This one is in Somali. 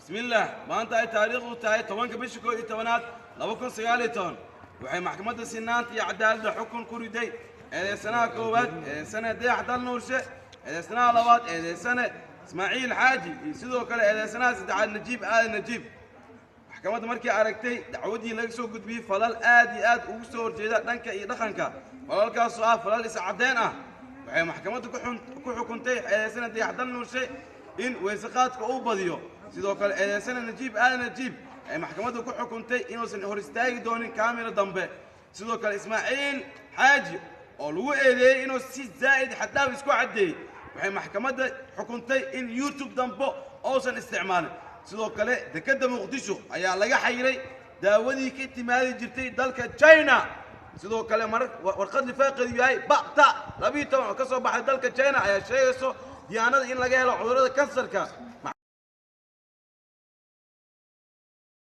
Bismillaah, maanta ay taariikhdu tahay 10-ka bisha 11aad 2019, waxay maxkamadda sinaanta iyo cadaaladda xukun ku riday eedeysanaha koowaad, eedeysane Dayax Dal Nuurshe, eedeysanaha labaad, eedeysane Ismaaciil Xaaji, iyo sidoo kale eedeysanaha saddexaad, Najiib Aadan Najiib. Maxkamadda markii aragtay dacwadii laga soo gudbiyey falal aad iyo aad ugu soo horjeeda dhanka iyo dhaqanka, falalkaasoo ah falal iscaddeen ah, waxay maxkamadda ku xukuntay eedeysane Dayax Dal Nuurshe in weysaqaadka uu badiyo. Sidoo kale eedeysane Najiib Aadan Najiib ay maxkamadda ku xukuntay inuusan hor istaagi doonin kaamira dambe. Sidoo kale Ismaaciil Xaaji oo lagu eedeeyey inuu si zaa'id xaddaaf isku caddeeyey, waxay maxkamadda xukuntay in YouTube dambe uusan isticmaalin. Sidoo kale dekedda Muqdisho ayaa laga xayiray daawadii ka timaadi jirtay dalka China. Sidoo kale warqad lifaaqeedu yahay bata 12 oo ka soo baxay dalka China ayaa sheegayso diyaanada in laga helo cudurrada kansarka.